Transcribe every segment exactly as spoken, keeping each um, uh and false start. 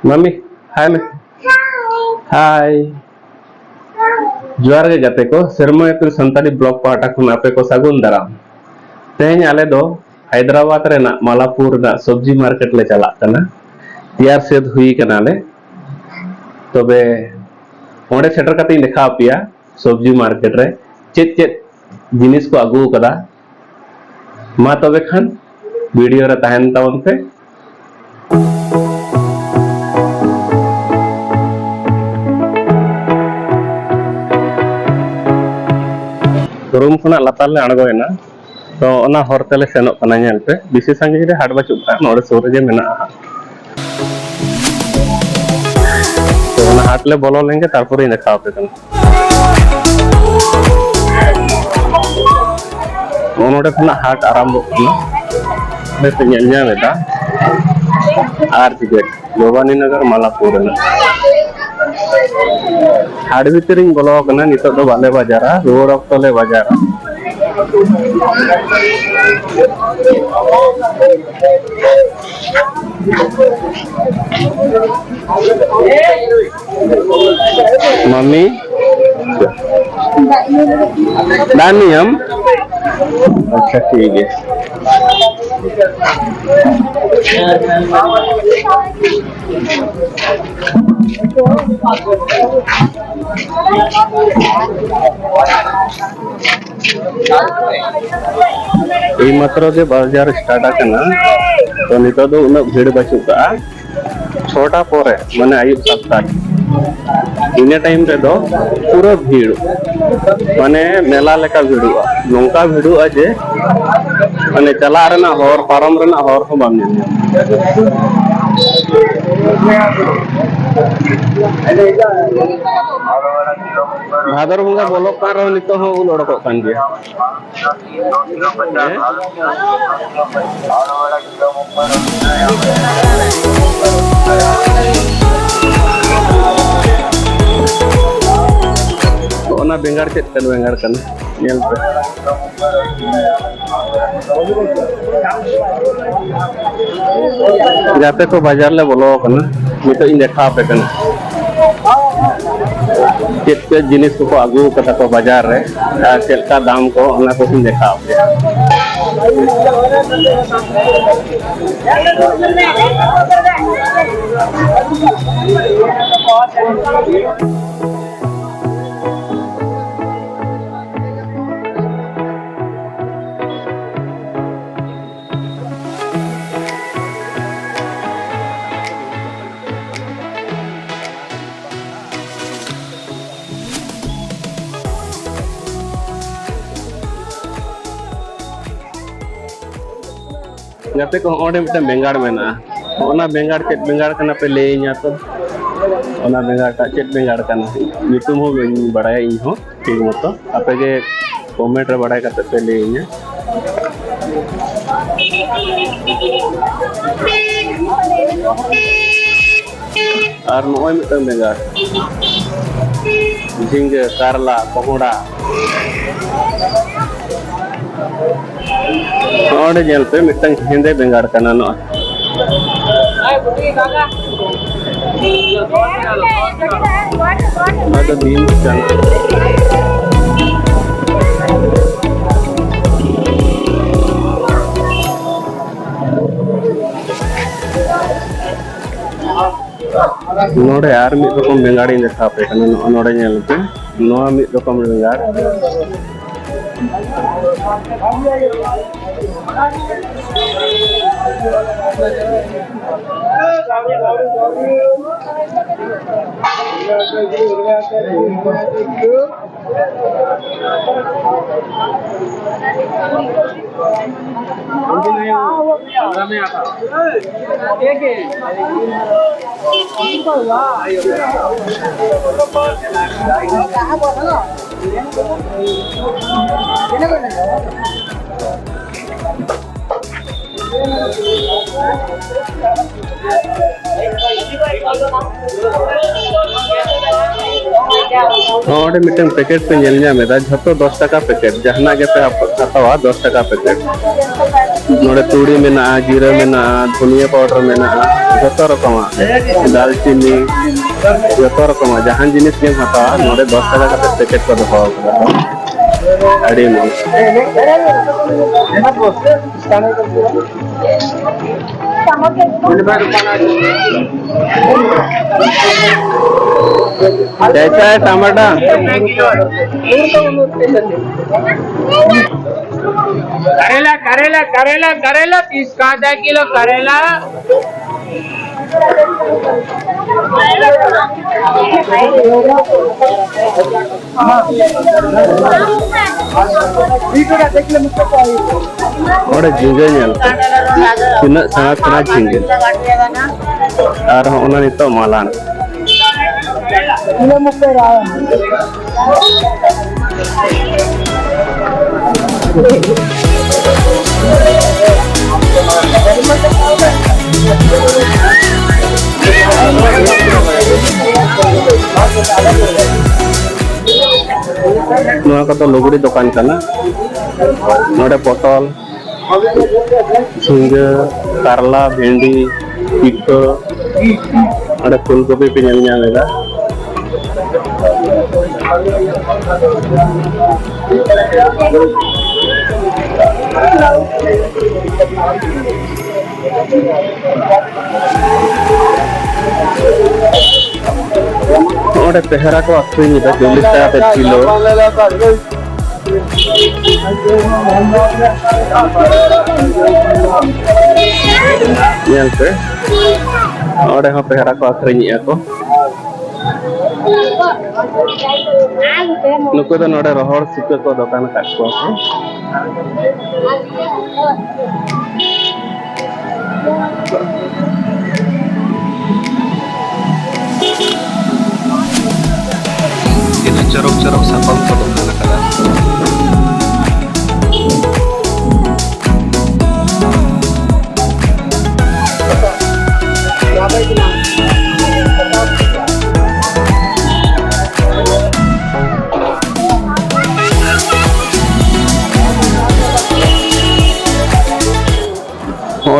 ᱢᱟᱢᱤ, ᱦᱟᱭ ᱢᱮ᱾ ᱦᱟᱭ᱾ ᱡᱚᱦᱟᱨ ᱜᱮ ᱜᱟᱛᱮ ᱠᱚ, ᱥᱮᱨᱢᱟ ᱤᱯᱤᱞ ᱥᱟᱱᱛᱟᱲᱤ ᱵᱞᱚᱜ ᱯᱟᱦᱴᱟ ᱠᱷᱚᱱ ᱟᱯᱮ ᱠᱚ ᱥᱟᱹᱜᱩᱱ ᱫᱟᱨᱟᱢ᱾ ᱛᱮᱦᱮᱧ ᱟᱞᱮ ᱫᱚ ᱦᱟᱭᱫᱨᱟᱵᱟᱫᱽ ᱨᱮᱱᱟᱜ ᱢᱟᱞᱟᱯᱩᱨ ᱨᱮᱱᱟᱜ ᱥᱚᱵᱽᱡᱤ ᱢᱟᱨᱠᱮᱴ ᱞᱮ ᱪᱟᱞᱟᱜ ᱠᱟᱱᱟ᱾ ᱛᱮᱭᱟᱨ ᱥᱟᱹᱛ ᱦᱩᱭ ᱠᱟᱱᱟᱞᱮ᱾ ᱛᱚᱵᱮ ᱚᱸᱰᱮ ᱥᱮᱴᱮᱨ ᱠᱟᱛᱮᱧ ᱫᱮᱠᱷᱟᱣ ᱟᱯᱮᱭᱟ ᱥᱚᱵᱽᱡᱤ ᱢᱟᱨᱠᱮᱴ ᱨᱮ ᱪᱮᱫ ᱪᱮᱫ ᱡᱤᱱᱤᱥ ᱠᱚ ᱟᱹᱜᱩ ᱟᱠᱟᱫᱟ᱾ ᱢᱟ ᱛᱚᱵᱮ ᱠᱷᱟᱱ ᱵᱷᱤᱰᱤᱭᱳ ᱨᱮ ᱛᱟᱦᱮᱱ ᱛᱟᱵᱚᱱ ᱯᱮ᱾ ᱨᱩᱢ ᱠᱷᱚᱱᱟᱜ ᱞᱟᱛᱟᱨ ᱞᱮ ᱟᱬᱜᱚᱭᱮᱱᱟ, ᱛᱚ ᱚᱱᱟ ᱦᱚᱨ ᱛᱮᱞᱮ ᱥᱮᱱᱚᱜ ᱠᱟᱱᱟ᱾ ᱧᱮᱞ ᱯᱮ, ᱵᱮᱥᱤ ᱥᱟᱺᱜᱤᱧ ᱨᱮ ᱦᱟᱴ ᱵᱟᱹᱪᱩᱜ ᱠᱟᱜᱼᱟ, ᱱᱚᱰᱮ ᱥᱩᱨ ᱨᱮᱜᱮ ᱢᱮᱱᱟᱜᱼᱟ ᱦᱟᱸᱜ᱾ ᱛᱚ ᱚᱱᱟ ᱦᱟᱴ ᱞᱮ ᱵᱚᱞᱚ ᱞᱮᱱᱜᱮ, ᱛᱟᱨᱯᱚᱨᱮᱧ ᱫᱮᱠᱷᱟᱣ ᱟᱯᱮ ᱠᱟᱱᱟ᱾ ᱱᱚᱜᱼᱚ ᱱᱚᱰᱮ ᱠᱷᱚᱱᱟᱜ ᱦᱟᱴ ᱟᱨᱟᱢᱵᱷᱚᱜ ᱠᱟᱱᱟ, ᱚᱸᱰᱮ ᱯᱮ ᱧᱮᱞ ᱧᱟᱢ ᱮᱫᱟ᱾ ᱟᱨ ᱪᱤᱠᱟᱹ ᱵᱷᱚᱵᱟᱱᱤ ᱱᱚᱜᱚᱨ ᱢᱟᱞᱟᱯᱩᱨ ᱨᱮᱱᱟᱜ ᱦᱟᱴ ᱵᱷᱤᱛᱤᱨᱤᱧ ᱵᱚᱞᱚ ᱟᱠᱟᱱᱟ᱾ ᱱᱤᱛᱚᱜ ᱫᱚ ᱵᱟᱞᱮ ᱵᱟᱡᱟᱨᱟ, ᱨᱩᱣᱟᱹᱲ ᱚᱠᱛᱚ ᱞᱮ ᱵᱟᱡᱟᱨᱟ᱾ ᱢᱟᱢᱤ, ᱫᱟᱜ ᱧᱩᱭᱟᱢ? ᱟᱪᱪᱷᱟ, ᱴᱷᱤᱠ ᱜᱮᱭᱟ᱾ ᱮᱭ ᱢᱟᱛᱨᱚ ᱜᱮ ᱵᱟᱡᱟᱨ ᱥᱴᱟᱨᱴ ᱟᱠᱟᱱᱟ, ᱛᱚ ᱱᱤᱛᱚᱜ ᱫᱚ ᱩᱱᱟᱹᱜ ᱵᱷᱤᱲ ᱵᱟᱹᱪᱩᱜ ᱠᱟᱜᱼᱟ᱾ ᱪᱷᱚᱴᱟ ᱯᱚᱨᱮ, ᱢᱟᱱᱮ ᱟᱹᱭᱩᱵ ᱥᱟᱛᱴᱟ, ᱤᱱᱟᱹ ᱴᱟᱭᱤᱢ ᱨᱮᱫᱚ ᱯᱩᱨᱟᱹ ᱵᱷᱤᱲ, ᱢᱟᱱᱮ ᱢᱮᱞᱟ ᱞᱮᱠᱟ ᱵᱷᱤᱲᱚᱜᱼᱟ᱾ ᱱᱚᱝᱠᱟ ᱵᱷᱤᱲᱚᱜᱼᱟ ᱡᱮ ᱢᱟᱱᱮ ᱪᱟᱞᱟᱜ ᱨᱮᱱᱟᱜ ᱦᱚᱨ, ᱯᱟᱨᱚᱢ ᱨᱮᱱᱟᱜ ᱦᱚᱨ ᱦᱚᱸ ᱵᱟᱢ ᱧᱮᱞ ᱧᱟᱢᱟ᱾ ᱵᱷᱟᱫᱚᱨ ᱵᱚᱸᱜᱟ ᱵᱚᱞᱚᱜ ᱠᱟᱱ ᱨᱮᱦᱚᱸ ᱱᱤᱛᱚᱜ ᱦᱚᱸ ᱩᱞ ᱚᱰᱚᱠᱚᱜ ᱠᱟᱱ ᱜᱮᱭᱟ᱾ ᱦᱮᱸ? ᱚᱱᱟ ᱵᱮᱸᱜᱟᱲ ᱪᱮᱫ ᱞᱮᱠᱟᱱ ᱵᱮᱸᱜᱟᱲ ᱠᱟᱱᱟ? ᱧᱮᱞ ᱯᱮ᱾ ᱜᱟᱛᱮ ᱠᱚ, ᱵᱟᱡᱟᱨ ᱞᱮ ᱵᱚᱞᱚ ᱟᱠᱟᱱᱟ᱾ ᱱᱤᱛᱚᱜ ᱤᱧ ᱫᱮᱠᱷᱟᱣ ᱟᱯᱮ ᱠᱟᱱᱟ ᱪᱮᱫ ᱪᱮᱫ ᱡᱤᱱᱤᱥ ᱠᱚᱠᱚ ᱟᱹᱜᱩ ᱠᱟᱫᱟ ᱠᱚ ᱵᱟᱡᱟᱨ ᱨᱮ, ᱟᱨ ᱪᱮᱫ ᱞᱮᱠᱟ ᱫᱟᱢ ᱠᱚ, ᱚᱱᱟ ᱠᱚᱧ ᱫᱮᱠᱷᱟᱣ ᱟᱯᱮᱭᱟ᱾ ᱜᱟᱛᱮ ᱠᱚ, ᱦᱚᱸᱜᱼᱚᱸᱰᱮ ᱢᱤᱫᱴᱟᱝ ᱵᱮᱸᱜᱟᱲ ᱢᱮᱱᱟᱜᱼᱟ᱾ ᱚᱱᱟ ᱵᱮᱸᱜᱟᱲ ᱪᱮᱫ ᱵᱮᱸᱜᱟᱲ ᱠᱟᱱᱟ ᱯᱮ ᱞᱟᱹᱭᱟᱹᱧᱟ ᱛᱚ? ᱚᱱᱟ ᱵᱮᱸᱜᱟᱲ ᱴᱟᱜ ᱪᱮᱫ ᱵᱮᱸᱜᱟᱲ ᱠᱟᱱᱟ? ᱧᱩᱛᱩᱢ ᱦᱚᱸ ᱵᱟᱹᱧ ᱵᱟᱲᱟᱭᱟ ᱤᱧ ᱦᱚᱸ ᱴᱷᱤᱠ ᱢᱚᱛᱚ᱾ ᱟᱯᱮ ᱜᱮ ᱠᱚᱢᱮᱱᱴ ᱨᱮ ᱵᱟᱲᱟᱭ ᱠᱟᱛᱮ ᱯᱮ ᱞᱟᱹᱭᱟᱹᱧᱟ᱾ ᱟᱨ ᱱᱚᱜᱼᱚᱭ ᱢᱤᱫᱴᱟᱝ ᱵᱮᱸᱜᱟᱲ, ᱡᱷᱤᱸᱜᱟᱹ, ᱠᱟᱨᱞᱟ, ᱠᱚᱦᱚᱸᱰᱟ᱾ ᱱᱚᱜᱼᱚᱭ ᱧᱮᱞ ᱯᱮ, ᱢᱤᱫᱴᱟᱝ ᱦᱮᱸᱫᱮ ᱵᱮᱸᱜᱟᱲ ᱠᱟᱱᱟ ᱱᱚᱜᱼᱚᱭ᱾ ᱱᱚᱣᱟ ᱫᱚ ᱵᱤᱱᱥ ᱠᱟᱱᱟ᱾ ᱱᱚᱰᱮ ᱟᱨ ᱢᱤᱫ ᱨᱚᱠᱚᱢ ᱵᱮᱸᱜᱟᱲᱤᱧ ᱫᱮᱠᱷᱟᱣ ᱟᱯᱮ ᱠᱟᱱᱟ᱾ ᱱᱚᱜᱼᱚ ᱱᱚᱰᱮ ᱧᱮᱞ ᱯᱮ, ᱱᱚᱣᱟ ᱢᱤᱫ ᱨᱚᱠᱚᱢ ᱵᱮᱸᱜᱟᱲ᱾ ᱱᱚᱰᱮ ᱢᱤᱫᱴᱟᱝ ᱯᱮᱠᱮᱴ ᱯᱮ ᱧᱮᱞ ᱧᱟᱢ ᱮᱫᱟ, ᱡᱷᱚᱛᱚ ᱫᱚᱥ ᱴᱟᱠᱟ ᱯᱮᱠᱮᱴ, ᱡᱟᱦᱟᱱᱟᱜ ᱜᱮᱯᱮ ᱦᱟᱛᱟᱣᱟ ᱫᱚᱥ ᱴᱟᱠᱟ ᱯᱮᱠᱮᱴ᱾ ᱱᱚᱰᱮ ᱛᱩᱲᱤ ᱢᱮᱱᱟᱜᱼᱟ, ᱡᱤᱨᱟᱹ ᱢᱮᱱᱟᱜᱼᱟ, ᱫᱷᱩᱱᱤᱭᱟᱹ ᱯᱟᱣᱰᱟᱨ ᱢᱮᱱᱟᱜᱼᱟ, ᱡᱚᱛᱚ ᱨᱚᱠᱚᱢᱟᱜ, ᱫᱟᱞᱪᱤᱱᱤ, ᱡᱚᱛᱚ ᱨᱚᱠᱚᱢᱟᱜ ᱡᱟᱦᱟᱱ ᱡᱤᱱᱤᱥ ᱜᱮᱢ ᱦᱟᱛᱟᱣᱟ, ᱱᱚᱰᱮ ᱫᱚᱥ ᱴᱟᱠᱟ ᱠᱟᱛᱮ ᱯᱮᱠᱮᱴ ᱠᱚ ᱫᱚᱦᱚ ᱟᱠᱟᱫᱟ᱾ ᱟᱹᱰᱤ ᱢᱚᱡᱽ᱾ कैसा है टमाटर? करेला, करेला, करेला, करेला, तीस का आधा किलो करेला। ᱚᱸᱰᱮ ᱡᱷᱤᱸᱜᱟᱹ ᱧᱮᱞ ᱯᱮ, ᱛᱤᱱᱟᱹᱜ ᱥᱮᱬᱟ ᱥᱮᱬᱟ ᱡᱷᱤᱸᱜᱟᱹ᱾ ᱟᱨ ᱦᱚᱸ ᱚᱱᱟ ᱱᱤᱛᱚᱜ ᱢᱟᱞᱟᱱ᱾ ᱱᱚᱣᱟ ᱠᱚᱫᱚ ᱞᱩᱜᱽᱲᱤ ᱫᱚᱠᱟᱱ ᱠᱟᱱᱟ᱾ ᱱᱚᱰᱮ ᱯᱚᱴᱚᱞ, ᱡᱷᱤᱸᱜᱟᱹ, ᱠᱟᱨᱞᱟ, ᱵᱷᱮᱱᱰᱤ, ᱯᱤᱯᱟᱹ, ᱚᱸᱰᱮ ᱯᱷᱩᱞ ᱠᱚᱯᱤ ᱯᱮ ᱧᱮᱞ ᱧᱟᱢ ᱮᱫᱟ᱾ ᱚᱸᱰᱮ ᱛᱮᱦᱮᱨᱟ ᱠᱚ ᱟᱹᱠᱷᱨᱤᱧ ᱮᱫᱟ ᱪᱚᱞᱞᱤᱥ ᱴᱟᱠᱟ ᱛᱮ ᱠᱤᱞᱳ᱾ ᱧᱮᱞ ᱯᱮ, ᱚᱸᱰᱮ ᱦᱚᱸ ᱯᱮᱦᱨᱟ ᱠᱚ ᱟᱹᱠᱷᱨᱤᱧᱮᱜᱼᱟ ᱠᱚ᱾ ᱱᱩᱠᱩ ᱫᱚ ᱱᱚᱰᱮ ᱨᱚᱦᱚᱲ ᱥᱩᱠᱟᱹ ᱠᱚ ᱫᱚᱠᱟᱱ ᱟᱠᱟᱫ ᱠᱚᱣᱟ ᱠᱚ᱾ ᱛᱤᱱᱟᱹᱜ ᱪᱚᱨᱚᱠ ᱪᱚᱨᱚᱠ ᱥᱟᱯᱟᱵ ᱠᱚ ᱫᱚᱠᱟᱱ ᱟᱠᱟᱫᱟ᱾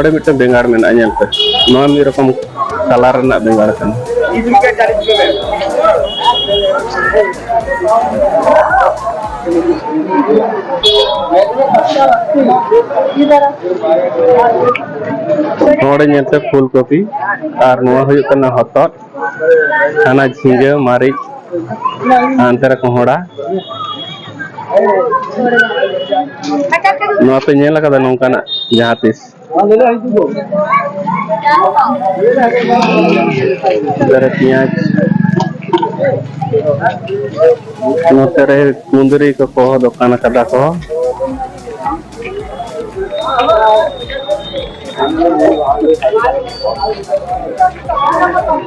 ᱱᱚᱰᱮ ᱢᱤᱫᱴᱮᱱ ᱵᱮᱸᱜᱟᱲ ᱢᱮᱱᱟᱜᱼᱟ, ᱧᱮᱞ ᱯᱮ᱾ ᱱᱚᱣᱟ ᱢᱤᱫ ᱨᱚᱠᱚᱢ ᱠᱟᱞᱟᱨ ᱨᱮᱱᱟᱜ ᱵᱮᱸᱜᱟᱲ ᱠᱟᱱᱟ᱾ ᱱᱚᱰᱮ ᱧᱮᱞ ᱯᱮ, ᱯᱷᱩᱞ ᱠᱚᱯᱤ, ᱟᱨ ᱱᱚᱣᱟ ᱦᱩᱭᱩᱜ ᱠᱟᱱᱟ ᱦᱚᱛᱚᱫ, ᱦᱟᱱᱟ ᱡᱷᱤᱸᱜᱟᱹ, ᱢᱟᱹᱨᱤᱪ, ᱦᱟᱱᱛᱮ ᱨᱮ ᱠᱚᱦᱚᱸᱰᱟ᱾ ᱱᱚᱣᱟ ᱯᱮ ᱧᱮᱞ ᱟᱠᱟᱫᱟ ᱱᱚᱝᱠᱟᱱᱟᱜ ᱡᱟᱦᱟᱸ ᱛᱤᱥ? ᱱᱚᱛᱮ ᱨᱮ ᱯᱮᱸᱭᱟᱡᱽ, ᱱᱚᱛᱮ ᱨᱮ ᱠᱩᱸᱫᱽᱨᱤ ᱠᱚᱠᱚ ᱫᱚᱠᱟᱱ ᱟᱠᱟᱫᱟ ᱠᱚ᱾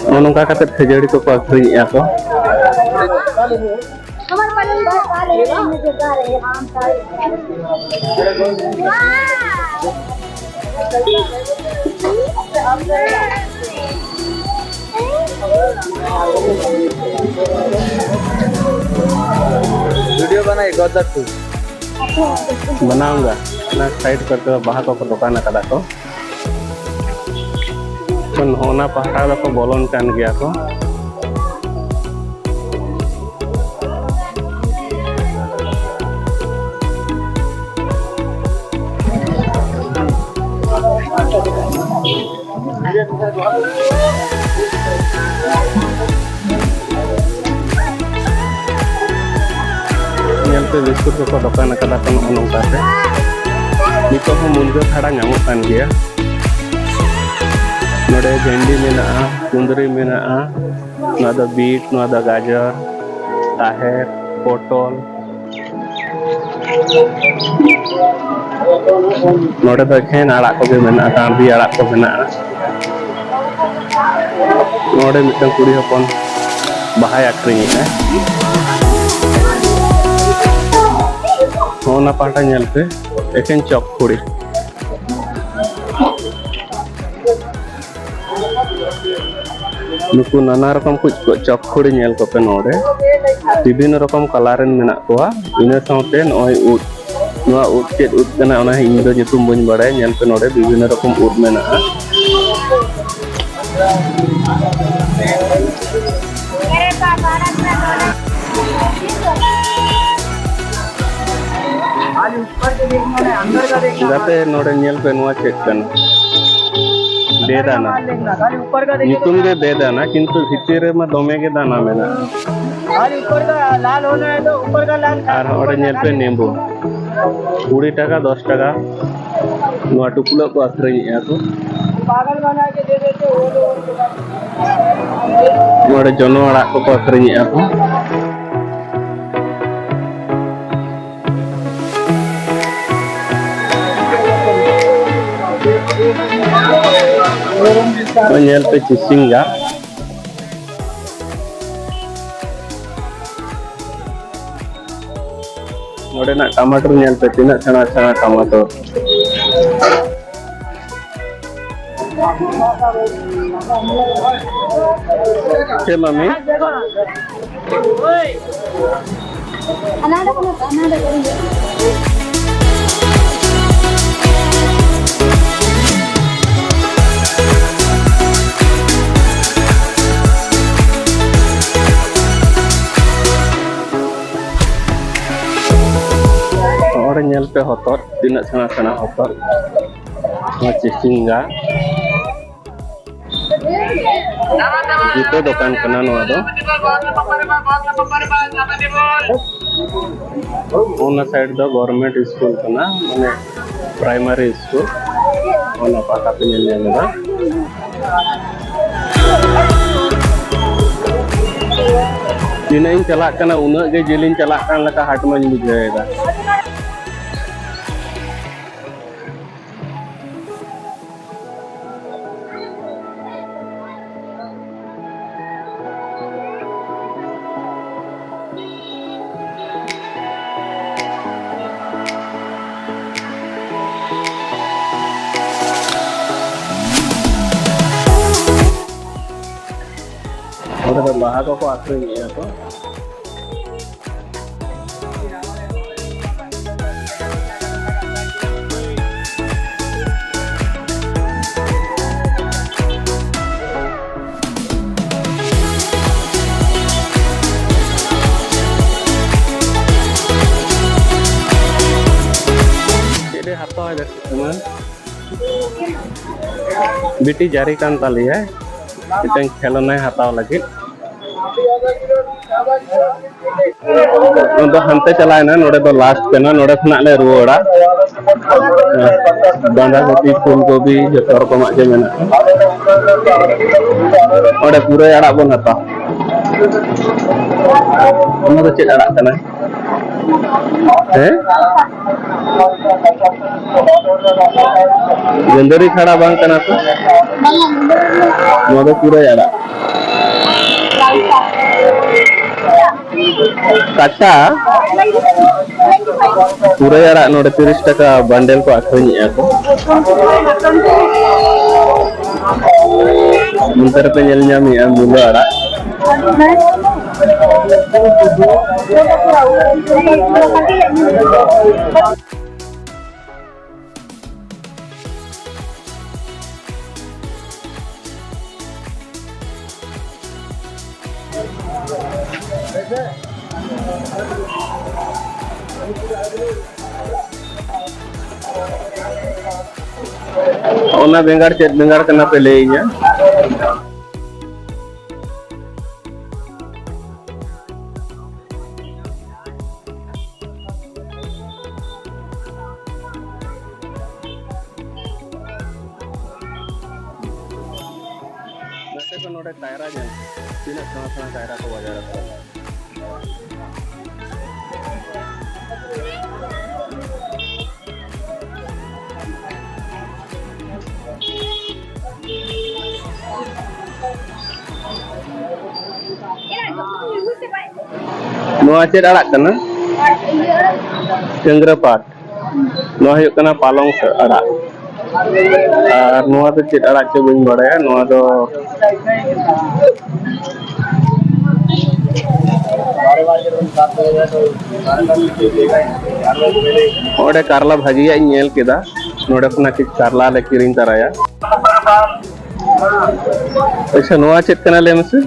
ᱱᱚᱜᱼᱚ ᱱᱚᱝᱠᱟ ᱠᱟᱛᱮ ᱠᱷᱟᱹᱡᱟᱹᱲᱤ ᱠᱚᱠᱚ ᱟᱹᱠᱷᱨᱤᱧᱮᱫᱼᱟ ᱠᱚ᱾ वीडियो बनाई गदर तू। बनाऊंगा। ᱚᱱᱟ ᱥᱟᱭᱤᱰ ᱠᱚᱨᱮ ᱫᱚ ᱵᱟᱦᱟ ᱠᱚᱠᱚ ᱫᱚᱠᱟᱱ ᱟᱠᱟᱫᱟ ᱠᱚ᱾ ᱛᱚ, ᱱᱚᱜᱼᱚ ᱱᱟ ᱯᱟᱦᱴᱟ ᱫᱚᱠᱚ ᱵᱚᱞᱚᱱ ᱠᱟᱱ ᱜᱮᱭᱟ ᱠᱚ᱾ ᱧᱮᱞ ᱯᱮ, ᱵᱤᱥᱠᱩᱴ ᱠᱚᱠᱚ ᱫᱚᱠᱟᱱ ᱟᱠᱟᱫᱟ ᱠᱚ ᱱᱚᱜᱼᱚ ᱱᱚᱝᱠᱟ ᱛᱮ᱾ ᱱᱤᱛᱚᱜ ᱦᱚᱸ ᱢᱩᱱᱜᱟᱹ ᱠᱷᱟᱲᱟ ᱧᱟᱢᱚᱜ ᱠᱟᱱ ᱜᱮᱭᱟ᱾ ᱱᱚᱰᱮ ᱵᱷᱮᱱᱰᱤ ᱢᱮᱱᱟᱜᱼᱟ, ᱠᱩᱸᱫᱽᱨᱤ ᱢᱮᱱᱟᱜᱼᱟ, ᱱᱚᱣᱟ ᱫᱚ ᱵᱤᱴ, ᱱᱚᱣᱟ ᱫᱚ ᱜᱟᱡᱚᱨ, ᱛᱟᱦᱮᱨ, ᱯᱚᱴᱚᱞ᱾ ᱱᱚᱰᱮ ᱫᱚ ᱮᱠᱷᱮᱱ ᱟᱲᱟᱜ ᱠᱚᱜᱮ ᱢᱮᱱᱟᱜᱼᱟ, ᱠᱟᱬᱵᱤ ᱟᱲᱟᱜ ᱠᱚ ᱢᱮᱱᱟᱜᱼᱟ᱾ ᱱᱚᱰᱮ ᱢᱤᱫᱴᱟᱝ ᱠᱩᱲᱤ ᱦᱚᱯᱚᱱ ᱵᱟᱦᱟᱭ ᱟᱠᱷᱨᱤᱧᱮᱫᱼᱟ᱾ ᱱᱚᱜᱼᱚ ᱱᱟ ᱯᱟᱦᱴᱟ ᱧᱮᱞ ᱯᱮ, ᱮᱠᱮᱱ ᱪᱚᱠ ᱠᱩᱲᱤ᱾ ᱱᱩᱠᱩ ᱱᱟᱱᱟ ᱨᱚᱠᱚᱢ ᱠᱚ ᱪᱚᱠ ᱠᱩᱲᱤ ᱧᱮᱞ ᱠᱚᱯᱮ ᱱᱚᱰᱮ, ᱵᱤᱵᱷᱤᱱᱱᱚ ᱨᱚᱠᱚᱢ ᱠᱟᱞᱟᱨ ᱨᱮᱱ ᱢᱮᱱᱟᱜ ᱠᱚᱣᱟ᱾ ᱤᱱᱟᱹ ᱥᱟᱶᱛᱮ ᱱᱚᱜᱼᱚᱭ ᱩᱫ, ᱱᱚᱣᱟ ᱩᱫ ᱪᱮᱫ ᱩᱫ ᱠᱟᱱᱟ, ᱚᱱᱟ ᱤᱧ ᱫᱚ ᱧᱩᱛᱩᱢ ᱵᱟᱹᱧ ᱵᱟᱲᱟᱭᱟ᱾ ᱧᱮᱞ ᱯᱮ, ᱱᱚᱰᱮ ᱵᱤᱵᱷᱤᱱᱱᱚ ᱨᱚᱠᱚᱢ ᱩᱫ ᱢᱮᱱᱟᱜᱼᱟ᱾ ᱜᱟᱛᱮ, ᱱᱚᱰᱮ ᱧᱮᱞ ᱯᱮ, ᱱᱚᱣᱟ ᱪᱮᱫ ᱠᱟᱱᱟ? ᱵᱮᱫᱟᱱᱟ᱾ ᱧᱩᱛᱩᱢ ᱜᱮ ᱵᱮᱫᱟᱱᱟ, ᱠᱤᱱᱛᱩ ᱵᱷᱤᱛᱤᱨ ᱨᱮᱢᱟ ᱫᱚᱢᱮ ᱜᱮ ᱫᱟᱱᱟ ᱢᱮᱱᱟᱜᱼᱟ᱾ ᱟᱨ ᱱᱚᱰᱮ ᱧᱮᱞ ᱯᱮ, ᱱᱮᱢᱵᱩ᱾ ᱠᱩᱲᱤ ᱴᱟᱠᱟ, ᱫᱚᱥ ᱴᱟᱠᱟ ᱱᱚᱣᱟ ᱴᱩᱯᱞᱟᱹᱜ ᱠᱚ ᱟᱹᱠᱷᱨᱤᱧᱮᱫᱼᱟ ᱠᱚ᱾ ᱱᱚᱰᱮ ᱡᱚᱱᱚ ᱟᱲᱟᱜ ᱠᱚᱠᱚ ᱟᱹᱠᱷᱨᱤᱧᱮᱫᱼᱟ ᱠᱚ᱾ ᱧᱮᱞ ᱯᱮ, ᱪᱤᱥᱤᱝᱜᱟ᱾ ᱱᱚᱰᱮᱱᱟᱜ ᱴᱟᱢᱟᱴᱳᱨ ᱧᱮᱞ ᱯᱮ, ᱛᱤᱱᱟᱹᱜ ᱥᱮᱬᱟ ᱥᱮᱬᱟ ᱴᱟᱢᱟᱴᱳᱨ᱾ ᱪᱮᱫ ᱢᱟᱢᱤ? ᱱᱚᱰᱮ ᱧᱮᱞ ᱯᱮ ᱦᱚᱛᱚᱫ, ᱛᱤᱱᱟᱹᱜ ᱥᱮᱬᱟ ᱥᱮᱬᱟ ᱦᱚᱛᱚᱫ᱾ ᱱᱚᱣᱟ ᱪᱤᱥᱤᱝᱜᱟ᱾ ᱡᱩᱛᱟᱹ ᱫᱚᱠᱟᱱ ᱠᱟᱱᱟ ᱱᱚᱣᱟ ᱫᱚ᱾ ᱚᱱᱟ ᱥᱟᱭᱤᱰ ᱫᱚ ᱜᱚᱵᱷᱚᱨᱱᱢᱮᱱᱴ ᱥᱠᱩᱞ ᱠᱟᱱᱟ, ᱢᱟᱱᱮ ᱯᱨᱟᱭᱢᱟᱨᱤ ᱥᱠᱩᱞ᱾ ᱚᱱᱟ ᱯᱟᱦᱴᱟ ᱯᱮ ᱧᱮᱞ ᱧᱟᱢ ᱮᱫᱟ᱾ ᱛᱤᱱᱟᱹᱜ ᱤᱧ ᱪᱟᱞᱟᱜ ᱠᱟᱱᱟ, ᱩᱱᱟᱹᱜ ᱜᱮ ᱡᱤᱞᱤᱧ ᱪᱟᱞᱟᱜ ᱠᱟᱱ ᱞᱮᱠᱟ ᱦᱟᱴ ᱢᱟᱧ ᱵᱩᱡᱷᱟᱹᱣ ᱮᱫᱟ᱾ ᱚᱸᱰᱮ ᱫᱚ ᱵᱟᱦᱟ ᱠᱚᱠᱚ ᱟᱹᱠᱷᱨᱤᱧᱮᱫᱼᱟ ᱠᱚ᱾ ᱵᱤᱴᱤ ᱡᱟᱹᱨᱤ ᱠᱟᱱ ᱛᱟᱞᱮᱭᱟᱭ ᱢᱤᱫᱴᱟᱝ ᱠᱷᱮᱞᱳᱱᱟᱭ ᱦᱟᱛᱟᱣ ᱞᱟᱹᱜᱤᱫ᱾ ᱱᱚᱣᱟ ᱫᱚ ᱦᱟᱱᱛᱮ ᱪᱟᱞᱟᱣᱮᱱᱟ, ᱱᱚᱰᱮ ᱫᱚ ᱞᱟᱥᱴ ᱠᱟᱱᱟ, ᱱᱚᱰᱮ ᱠᱷᱚᱱᱟᱜ ᱞᱮ ᱨᱩᱣᱟᱹᱲᱟ᱾ ᱵᱟᱸᱫᱷᱟ ᱠᱚᱯᱤ, ᱯᱷᱩᱞ ᱠᱚᱯᱤ, ᱡᱚᱛᱚ ᱨᱚᱠᱚᱢᱟᱜ ᱜᱮ ᱢᱮᱱᱟᱜᱼᱟ᱾ ᱚᱸᱰᱮ ᱯᱩᱨᱟᱹᱭ ᱟᱲᱟᱜ ᱵᱚᱱ ᱦᱟᱛᱟᱣᱟ᱾ ᱚᱱᱟ ᱫᱚ ᱪᱮᱫ ᱟᱲᱟᱜ ᱠᱟᱱᱟ? ᱦᱮᱸ? ᱜᱟᱹᱫᱷᱟᱹᱨᱤ ᱠᱷᱟᱲᱟ ᱵᱟᱝ ᱠᱟᱱᱟ ᱛᱚ? ᱱᱚᱣᱟ ᱫᱚ ᱯᱩᱨᱟᱹᱭ ᱟᱲᱟᱜ᱾ ᱠᱟᱴᱟ ᱯᱩᱨᱟᱹᱭ ᱟᱲᱟᱜ ᱱᱚᱰᱮ ᱛᱤᱨᱤᱥ ᱴᱟᱠᱟ ᱵᱟᱱᱰᱮᱞ ᱠᱚ ᱟᱹᱠᱷᱨᱤᱧᱮᱜᱼᱟ ᱠᱚ᱾ ᱚᱱᱛᱮ ᱨᱮᱯᱮ ᱧᱮᱞ ᱧᱟᱢᱮᱜᱼᱟ ᱢᱩᱞᱟᱹ ᱟᱲᱟᱜ᱾ ᱚᱱᱟ ᱵᱮᱸᱜᱟᱲ ᱪᱮᱫ ᱵᱮᱸᱜᱟᱲ ᱠᱟᱱᱟ ᱯᱮ ᱞᱟᱹᱭᱟᱹᱧᱟ? ᱱᱚᱛᱮ ᱠᱷᱚᱱ ᱱᱚᱰᱮ ᱠᱟᱭᱨᱟ ᱧᱮᱞ, ᱛᱤᱱᱟᱹᱜ ᱥᱮᱬᱟ ᱥᱮᱬᱟ ᱠᱟᱭᱨᱟ ᱠᱚ ᱵᱟᱡᱟᱨ ᱟᱠᱟᱫᱟ᱾ ᱱᱚᱣᱟ ᱪᱮᱫ ᱟᱲᱟᱜ ᱠᱟᱱᱟ? ᱰᱟᱹᱝᱨᱟᱹ ᱯᱟᱴ᱾ ᱱᱚᱣᱟ ᱦᱩᱭᱩᱜ ᱠᱟᱱᱟ ᱯᱟᱞᱚᱝ ᱟᱲᱟᱜ᱾ ᱟᱨ ᱱᱚᱣᱟ ᱫᱚ ᱪᱮᱫ ᱟᱲᱟᱜ ᱪᱚ ᱵᱟᱹᱧ ᱵᱟᱲᱟᱭᱟ᱾ ᱱᱚᱣᱟ ᱫᱚ ᱚᱸᱰᱮ ᱠᱟᱨᱞᱟ ᱵᱷᱟᱹᱡᱤᱭᱟᱜ ᱤᱧ ᱧᱮᱞ ᱠᱮᱫᱟ, ᱱᱚᱰᱮ ᱠᱷᱚᱱᱟᱜ ᱠᱟᱹᱡ ᱠᱟᱨᱞᱟ ᱞᱮ ᱠᱤᱨᱤᱧ ᱛᱟᱨᱟᱭᱟ᱾ ᱟᱪᱪᱷᱟ, ᱱᱚᱣᱟ ᱪᱮᱫ ᱠᱟᱱᱟ ᱞᱟᱹᱭ ᱢᱮᱥᱮ?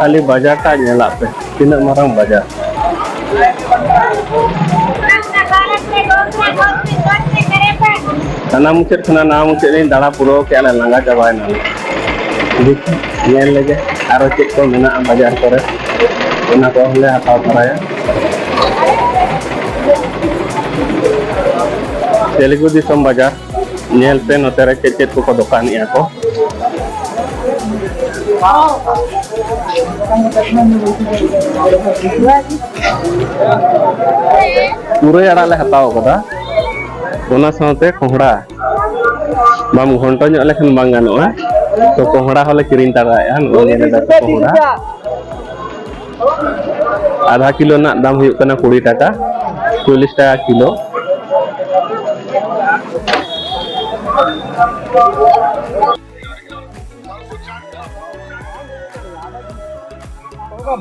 ᱠᱷᱟᱹᱞᱤ ᱵᱟᱡᱟᱨ ᱴᱟᱜ ᱧᱮᱞᱟᱜ ᱯᱮ, ᱛᱤᱱᱟᱹᱜ ᱢᱟᱨᱟᱝ ᱵᱟᱡᱟᱨ᱾ ᱦᱟᱱᱟ ᱢᱩᱪᱟᱹᱫ ᱠᱷᱚᱱᱟᱜ ᱱᱟᱣᱟ ᱢᱩᱪᱟᱹᱫ ᱞᱤᱧ ᱫᱟᱬᱟ ᱯᱩᱨᱟᱹᱣ ᱠᱮᱜᱼᱟ ᱞᱮ, ᱞᱟᱸᱜᱟ ᱪᱟᱵᱟᱭᱮᱱᱟ ᱞᱮ᱾ ᱫᱮᱠᱷᱤ, ᱧᱮᱞ ᱞᱮᱜᱮ ᱟᱨᱚ ᱪᱮᱫ ᱠᱚ ᱢᱮᱱᱟᱜᱼᱟ ᱵᱟᱡᱟᱨ ᱠᱚᱨᱮ, ᱚᱱᱟ ᱠᱚᱦᱚᱸ ᱞᱮ ᱦᱟᱛᱟᱣ ᱛᱚᱨᱟᱭᱟ᱾ ᱛᱮᱞᱮᱜᱩ ᱫᱤᱥᱚᱢ ᱵᱟᱡᱟᱨ᱾ ᱧᱮᱞ ᱯᱮ ᱱᱚᱛᱮ ᱨᱮ ᱪᱮᱫ ᱪᱮᱫ ᱠᱚᱠᱚ ᱫᱚᱠᱟᱱᱮᱜᱼᱟ ᱠᱚ᱾ ᱯᱩᱨᱟᱹᱭ ᱟᱲᱟᱜ ᱞᱮ ᱦᱟᱛᱟᱣ ᱠᱟᱫᱟ, ᱚᱱᱟ ᱥᱟᱶᱛᱮ ᱠᱚᱦᱲᱟ᱾ ᱵᱟᱢ ᱜᱷᱚᱱᱴᱚ ᱧᱚᱜ ᱞᱮᱠᱷᱟᱱ ᱵᱟᱝ ᱜᱟᱱᱚᱜᱼᱟ, ᱛᱚ ᱠᱚᱦᱲᱟ ᱦᱚᱸᱞᱮ ᱠᱤᱨᱤᱧ ᱛᱟᱨᱟᱭᱮᱜᱼᱟ᱾ ᱱᱚᱜᱼᱚᱭ ᱧᱮᱞ ᱮᱫᱟ ᱯᱮ ᱠᱚᱦᱲᱟ, ᱟᱫᱷᱟ ᱠᱤᱞᱳ ᱨᱮᱱᱟᱜ ᱫᱟᱢ ᱦᱩᱭᱩᱜ ᱠᱟᱱᱟ ᱠᱩᱲᱤ ᱴᱟᱠᱟ, ᱪᱚᱞᱞᱤᱥ ᱴᱟᱠᱟ ᱠᱤᱞᱳ᱾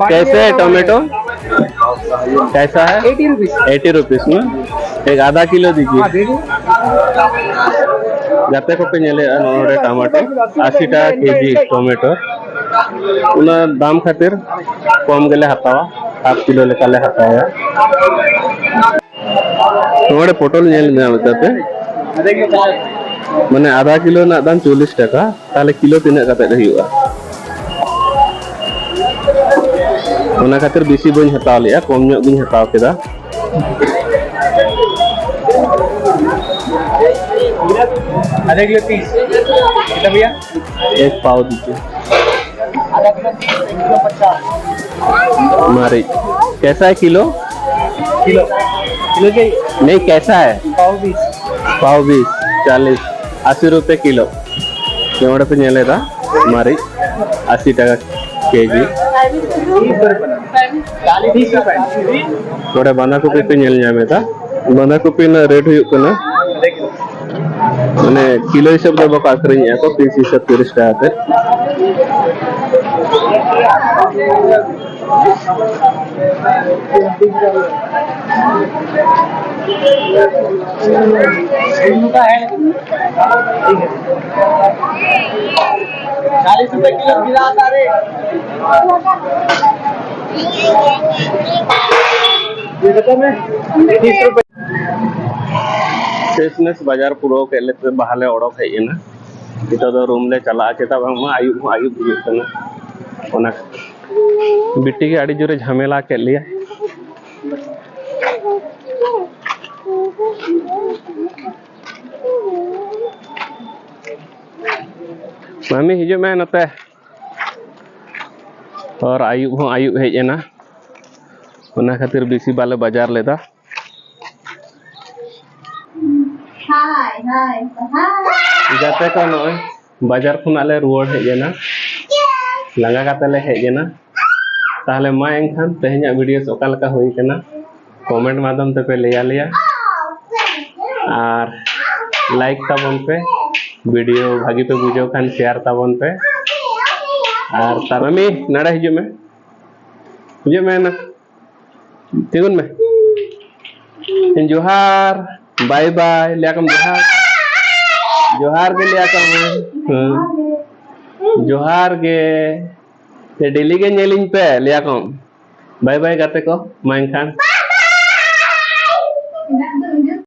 कैसे है टोमेटो? कैसा है? Eighty rupees. एटी रुपीज में एक आधा किलो दीजिए। हाँ, दे दो। ᱜᱟᱛᱮ ᱠᱚᱯᱮ ᱧᱮᱞᱮᱫᱼᱟ, ᱱᱚᱰᱮ ᱴᱟᱢᱟᱴᱳ ᱟᱥᱤ ᱴᱟᱠᱟ ᱠᱮᱡᱤ ᱴᱚᱢᱮᱴᱳ᱾ ᱚᱱᱟ ᱫᱟᱢ ᱠᱷᱟᱹᱛᱤᱨ ᱠᱚᱢ ᱜᱮᱞᱮ ᱦᱟᱛᱟᱣᱟ, ᱦᱟᱯ ᱠᱤᱞᱳ ᱞᱮᱠᱟᱞᱮ ᱦᱟᱛᱟᱣᱟ᱾ ᱱᱚᱰᱮ ᱯᱚᱴᱚᱞ ᱧᱮᱞ ᱧᱟᱢ ᱛᱟᱯᱮ, ᱢᱟᱱᱮ ᱟᱫᱷᱟ ᱠᱤᱞᱳ ᱨᱮᱱᱟᱜ ᱫᱟᱢ ᱪᱚᱞᱞᱤᱥ ᱴᱟᱠᱟ, ᱛᱟᱦᱞᱮ ᱠᱤᱞᱳ ᱛᱤᱱᱟᱹᱜ ᱠᱟᱛᱮ ᱦᱩᱭᱩᱜᱼᱟ? ᱚᱱᱟ ᱠᱷᱟᱹᱛᱤᱨ ᱵᱮᱥᱤ ᱵᱟᱹᱧ ᱦᱟᱛᱟᱣ ᱞᱮᱜᱼᱟ, ᱠᱚᱢ ᱧᱚᱜ ᱜᱤᱧ ᱦᱟᱛᱟᱣ ᱠᱮᱫᱟ᱾ आधा किलो तीस। कितना भैया? एक पाव दीजिए। आधा किलो तीस, एक किलो पचास। मारी, कैसा है किलो? किलो। किलो के? नहीं, कैसा है? पाव बीस। पाव बीस, चालीस, अस्सी रुपये किलो। ᱱᱚᱰᱮ ᱯᱮ ᱧᱮᱞᱮᱫᱟ, ᱢᱟᱹᱨᱤᱪ ᱟᱥᱤ ᱴᱟᱠᱟ᱾ ᱠᱮᱡᱤ᱾ ᱱᱚᱰᱮ ᱵᱟᱸᱫᱷᱟ ᱠᱚᱯᱤ ᱯᱮ ᱧᱮᱞ ᱧᱟᱢ ᱮᱫᱟ, ᱵᱟᱸᱫᱷᱟ ᱠᱚᱯᱤ ᱨᱮᱱᱟᱜ ᱨᱮᱴ ᱦᱩᱭᱩᱜ ᱠᱟᱱᱟ, ᱢᱟᱱᱮ ᱠᱤᱞᱳ ᱦᱤᱥᱟᱹᱵ ᱫᱚ ᱵᱟᱠᱚ ᱟᱹᱠᱷᱨᱤᱧᱮᱫᱼᱟ ᱠᱚ, ᱯᱤᱥ ᱦᱤᱥᱟᱹᱵ ᱛᱤᱨᱤᱥ ᱴᱟᱠᱟ ᱠᱟᱛᱮ᱾ चालीस रुपए किलो गिरा था रे। ᱯᱷᱤᱴᱱᱮᱥ ᱵᱟᱡᱟᱨ ᱯᱩᱨᱟᱹᱣ ᱠᱮᱫ ᱞᱮ ᱛᱮ ᱵᱟᱦᱟ ᱞᱮ ᱚᱰᱚᱠ ᱦᱮᱡ ᱮᱱᱟ᱾ ᱱᱤᱛᱚᱜ ᱫᱚ ᱨᱩᱢ ᱞᱮ ᱪᱟᱞᱟᱜᱼᱟ, ᱪᱮᱫᱟᱜ ᱵᱟᱝᱢᱟ ᱟᱹᱭᱩᱵ ᱦᱚᱸ ᱟᱹᱭᱩᱵ ᱦᱩᱭᱩᱜ ᱠᱟᱱᱟ᱾ ᱚᱱᱟ ᱵᱤᱴᱤ ᱜᱮ ᱟᱹᱰᱤ ᱡᱳᱨᱮ ᱡᱷᱟᱢᱮᱞᱟ ᱠᱮᱫ ᱞᱮᱭᱟ᱾ ᱢᱟᱢᱤ, ᱦᱤᱡᱩᱜ ᱢᱮ ᱱᱚᱛᱮ᱾ ᱛᱚᱨ ᱟᱹᱭᱩᱵ ᱦᱚᱸ ᱟᱹᱭᱩᱵ ᱦᱮᱡ ᱮᱱᱟ, ᱚᱱᱟ ᱠᱷᱟᱹᱛᱤᱨ ᱵᱮᱥᱤ ᱵᱟᱞᱮ ᱵᱟᱡᱟᱨ ᱞᱮᱫᱟ᱾ ᱦᱟᱭ, ᱦᱟᱭ, ᱦᱟᱭ᱾ ᱜᱟᱛᱮ ᱠᱚ, ᱱᱚᱜᱼᱚᱭ ᱵᱟᱡᱟᱨ ᱠᱷᱚᱱᱟᱜ ᱞᱮ ᱨᱩᱣᱟᱹᱲ ᱦᱮᱡ ᱮᱱᱟ, ᱞᱟᱸᱜᱟ ᱠᱟᱛᱮ ᱞᱮ ᱦᱮᱡ ᱮᱱᱟ᱾ ᱛᱟᱦᱞᱮ ᱢᱟ ᱮᱱᱠᱷᱟᱱ ᱛᱮᱦᱮᱧᱟᱜ ᱵᱷᱤᱰᱤᱭᱳ ᱚᱠᱟ ᱞᱮᱠᱟ ᱦᱩᱭ ᱠᱟᱱᱟ, ᱠᱚᱢᱮᱱᱴ ᱢᱟᱫᱽᱫᱷᱚᱢ ᱛᱮᱯᱮ ᱞᱟᱹᱭ ᱟᱞᱮᱭᱟ, ᱟᱨ ᱞᱟᱭᱤᱠ ᱛᱟᱵᱚᱱ ᱯᱮ, ᱵᱷᱤᱰᱤᱭᱳ ᱵᱷᱟᱹᱜᱤ ᱯᱮ ᱵᱩᱡᱷᱟᱹᱣ ᱠᱷᱟᱱ ᱥᱮᱭᱟᱨ ᱛᱟᱵᱚᱱ ᱯᱮ᱾ ᱟᱨ ᱛᱟᱨ ᱢᱟᱢᱤ, ᱱᱟᱲᱟ ᱦᱤᱡᱩᱜ ᱢᱮ, ᱦᱤᱡᱩᱜ ᱢᱮ ᱱᱟ᱾ ᱛᱤᱸᱜᱩᱱ ᱢᱮ᱾ ᱡᱚᱦᱟᱨ, ᱵᱟᱭ ᱵᱟᱭ, ᱞᱟᱹᱭᱟ ᱠᱚᱢ ᱡᱚᱦᱟᱨ᱾ ᱡᱚᱦᱟᱨ ᱜᱮ ᱞᱟᱹᱭᱟ ᱠᱚᱢ᱾ ᱦᱮᱸ᱾ ᱡᱚᱦᱟᱨ ᱜᱮ᱾ ᱰᱮᱞᱤ ᱜᱮ ᱧᱮᱞᱤᱧ ᱯᱮ, ᱞᱟᱹᱭᱟ ᱠᱚᱢ᱾ ᱵᱟᱭ ᱵᱟᱭ ᱜᱟᱛᱮ ᱠᱚ, ᱢᱟ ᱮᱱᱠᱷᱟᱱ᱾